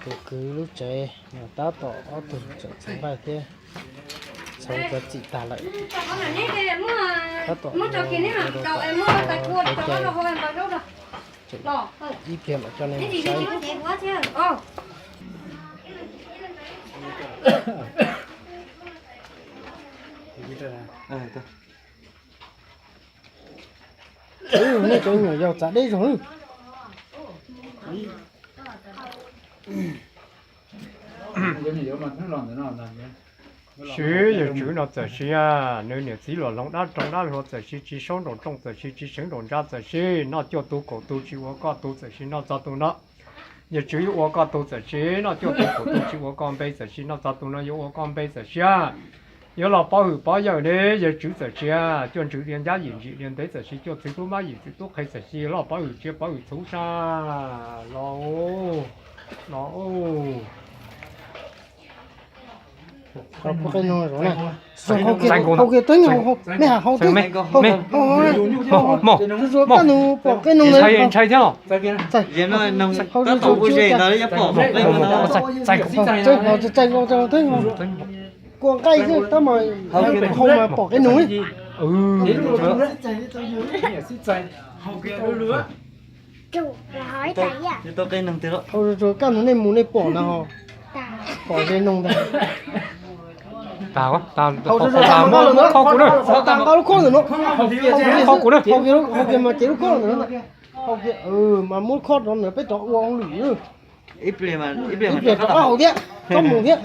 Tus kwv lub tsev no tab tom ob tug tseem txhoov nqaij thiab txhoov cov txim tag lawm. Tab tom ib pliag mam coj nej mus saib. Nej cov nyuam yaus txav deb zog. Siv, yawg tswv no txawm siv, nws niam txiv los hloov dab roog dab hluas txawm siv, tsis saub nraum rooj txawm siv, tsis seev nraum ntsa txawm siv, noj cuaj tus kaum tus tsis ua koj tus txawm siv noj txog tus no. Yawg tswv yuav ua koj tus txawm siv noj cuaj tus kaum tus tsis ua koj npe txawm siv noj txog tus no yuav ua koj npe txawm siv. Yuav los pov hwm pov yawm ne, yawg tswv txawm siv cuaj ntsws diav ncab yim ntsim diav ntev txawm siv cuaj txwv tub mab yim txwv tub qhe txawm siv yuav los pov hwm tsiaj pov hwm txhuv sab los no. Hau kiag teeb, mej has hau tej, kaj nug pom qe noog ntawd. Ntshai thiab. Kua nqaij xwb tab mas hau mas pom qe noog. Hau rua rua kaj nug nej mus nej pom na ho. Pom ze noog ntag. Hau rua rua, tas nqa lub khob ntawm no. Hau kiag mas cev lub khob ntawm no. Hau kiag mas muab khob rov ntawd peb rov ua hauj lwm. Ib pliag rov qab hau thiab, txhob mus thiab.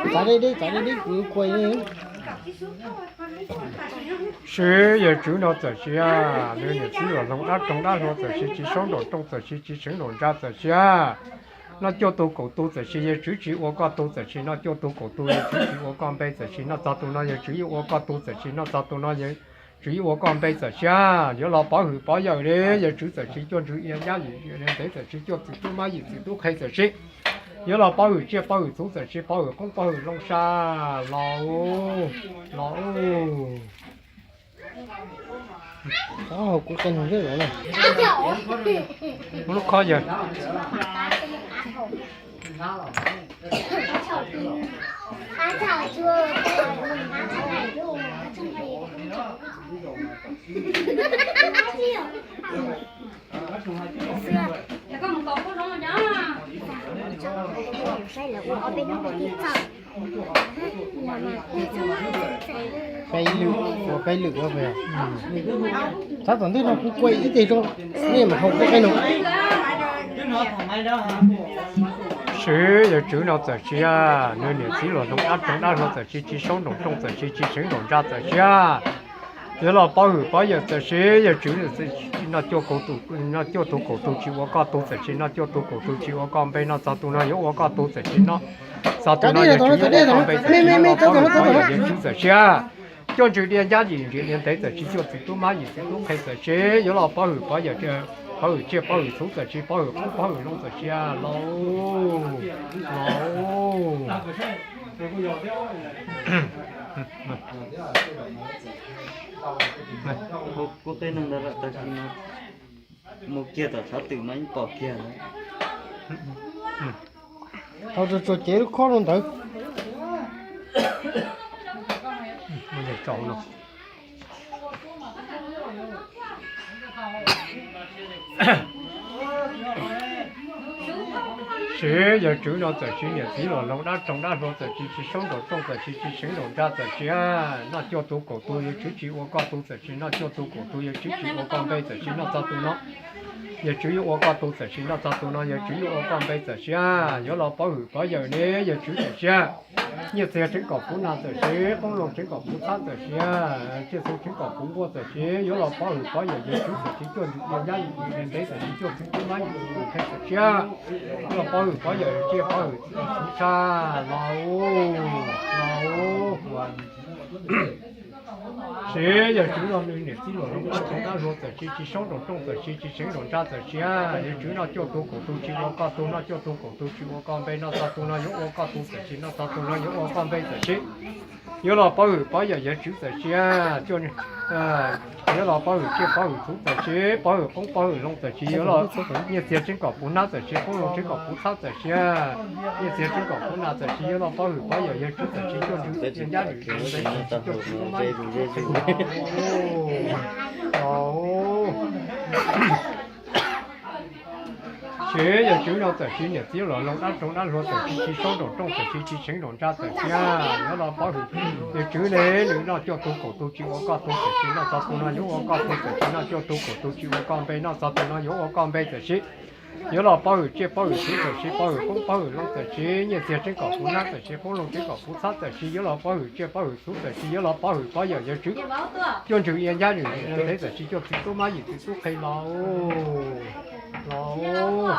Txav deb deb, txav deb deb, kuv yuav kuaj. Siv, yawg tswv no txawm siv, nws niam txiv los hloov dab roog dab hluas txawm siv, tsis saub nraum rooj txawm siv, tsis seev nraum ntsa txawm siv. Noj cuaj tus kaum tus txawm siv, yawg tswv tsis ua koj tus txawm siv noj cuaj tus kaum tus, yawg tswv tsis ua koj npe txawm siv noj txog tus no, yawg tswv yuav ua koj tus txawm siv noj txog tus no, yawg tswv yuav ua koj npe txawm siv. Yuav los pov hwm pov yawm ne, yawg tswv txawm siv cuaj ntsws diav ncab yim ntsim diav ntev txawm siv cuaj txwv tub mab yim txwv tub qhe txawm siv. Yuav los pov hwm tsiaj pov hwm txhuv txawm siv pov hwm qoob pov hwm loo sab los los. Muab lub khob yawg. Peb lwm, ua peb lwm no. Tab tom ntej no kuv kuaj ib teg rau nej mam hau kuaj qe no. Siv, yawg tswv no txawm siv, nws niam txiv los hloov dab roog dab hluas txawm siv, tsis saub nraum rooj txawm siv, tsis seev nraum ntsa txawm siv. Yuav los pov hwm pov yawm txawm siv, yawg tswv noj cuaj tus kaum tus tsis ua koj tus txawm siv noj cuaj tus kaum tus tsis ua koj npe noj txog tus no yuav ua koj tus txawm siv noj txog tus no yawg tswv yuav ua koj npe txawm siv noj pov hwm yawg tswv txawm siv. Cuaj ntsws diav ncab yim ntsim diav ntev txawm siv cuaj txwv tub mab yim txwv tub qhe txawm siv. Yuav los pov hwm pov yawm, pov hwm tsiaj pov hwm txhuv txawm siv pov hwm qoob pov hwm loo txawm siv los los. Kuv qe neeg ntawd tag kis no mus kiag tom tshav twm mas yeej pom kiag lawm. Hau tsuag tsuag cev lub khob rau ntawd. Siv, yawg tswv no txawm siv niam txiv los hloov dab roog dab hluas txawm siv, tsis saub nraum rooj txawm siv, tsis seev nraum ntsa txawm siv. Noj cuaj tus kaum tus yawg tswv tsis ua koj tus txawm siv noj cuaj tus kaum tus yawg tswv tsis ua koj npe txawm siv noj txog tus no. Yawg Tswv yuav ua koj tug txawm sis noj txog tug no, Yawg Tswv yuav ua koj npe txawm sis, yuav los pov hwm pov yawm ne Yawg Tswv txawm sis. Nyiaj txiag tseev kom puv nag txawm sis, qoob loo tseev kom puv txhab txawm sis, tsiaj txhu tseev kom puv nquaj txawm sis, yuav los pov hwm pov yawm Yawg Tswv txawm sis, cuaj ntsws cia nyab yim ntev txawm sis, cuaj txwv tub mab yim txwv qhe txawm sis, yuav los pov hwm pov yawm tsiaj pov hwm txwv tshaj los los sis Yawg Tswv no nws niam txiv luag hloov dab hluas txawm sis, tsis saub nraum rooj txawm sis, tsis seev nraum nra txawm sis, Yawg Tswv noj cuaj tug kaum tug tsis ua koj tug, noj cuaj tug kaum tug tsis ua koj npe, noj txog tug no yuav ua koj tug txawm sis, noj txog tug no yuav ua koj npe txawm sis, yuav los pov hwm pov yawm Yawg Tswv txawm sis, yuav los pov hwm tsiaj pov hwm txhuv txawm sis, pov hwm qoob pov hwm loo txawm sis, yuav los nyiaj txiag tseev kom puv hnab txawm sis, qoob loo tseev kom puv txhab txawm sis, nyiaj txiag tseev kom puv nag txawm sis, yuav los pov hwm pov yawm Yawg Tswv txawm sis, cuaj ntsws cia nyab yim ntev txawm sis, cuaj txwv tub mab yim txwv qhe txawm sis Sis Yawg Tswv no txawm sis niam txiv luag hloov dab hluas txawm sis, tsis saub nraum rooj txawm sis, tsis seev nraum nra txawm sis, yuav los pov hwm Yawg Tswv ne, nws noj cuaj tug kaum tug tsis ua koj tug txawm sis, noj txog tug no yuav ua koj tug txawm sis, noj cuaj tug kaum tug tsis ua koj npe, noj txog tug no yuav ua koj npe txawm sis, yuav los pov hwm tsiaj pov hwm txhuv txawm sis, pov hwm qoob pov hwm loo txawm sis, nyiaj txiag tseev kom puv hnab txawm sis, qoob loo tseev kom puv txhab txawm sis, yuav los pov hwm tsiaj pov hwm txhuv txawm sis, yuav los pov hwm pov yawm Yawg Tswv, cuaj ntsws cia nyab yim ntev txawm sis, cuaj txwv tub mab yim txwv tub qhe los los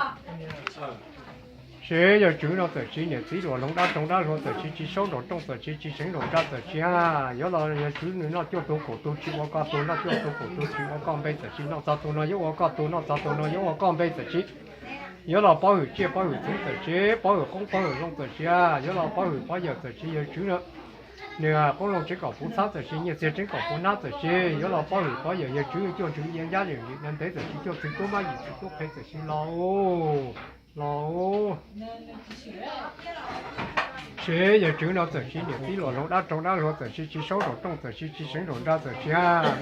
Sis Yawg Tswv no txawm sis niam txiv luag hloov dab hluas txawm sis, tsis saub nraum rooj txawm sis, tsis seev nraum nra txawm sis, yuav los Yawg Tswv nws noj cuaj tug kaum tug tsis ua koj tug, noj cuaj tug kaum tug tsis ua koj npe txawm sis, noj txog tug no yuav ua koj tug, noj txog tug no yuav ua koj npe txawm sis, yuav los pov hwm tsiaj pov hwm txhuv txawm sis, pov hwm qoob pov hwm loo txawm sis, yuav los pov hwm pov yawm txawm sis Yawg Tswv no nws qoob loo tseev kom puv txhab txawm sis, nyiaj txiag tseev kom puv hnab txawm sis, yuav los pov hwm pov yawm Yawg Tswv, cuaj ntsws cia nyab yim ntev txawm sis, cuaj txwv tub mab yim txwv tub qhe txawm sis los los Sis Yawg Tswv no txawm sis niam txiv luag hloov dab hluas txawm sis, tsis saub nraum rooj txawm sis, tsis seev nraum nra txawm sis,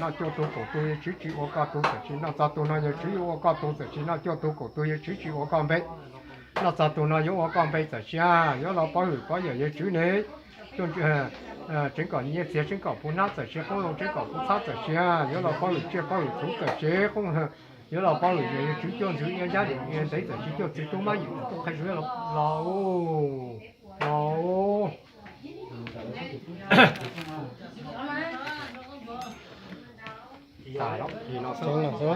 noj cuaj tug kaum tug Yawg Tswv tsis ua koj tug txawm sis, noj txog tug no Yawg Tswv yuav ua koj tug txawm sis, noj cuaj tug kaum tug Yawg Tswv tsis ua koj npe, noj txog tug no yuav ua koj npe txawm sis, yuav los pov hwm pov yawm Yawg Tswv ne, tseev kom nyiaj txiag tseev kom puv hnab txawm sis, qoob loo tseev kom puv txhab txawm sis, yuav los pov hwm tsiaj pov hwm txhuv txawm sis, yuav los pov hwm yawm Yawg Tswv, cuaj ntsws cia nyab yim ntev txawm sis, cuaj txwv tub mab yim txwv tub qhe txawm sis los los Tseev los xwb.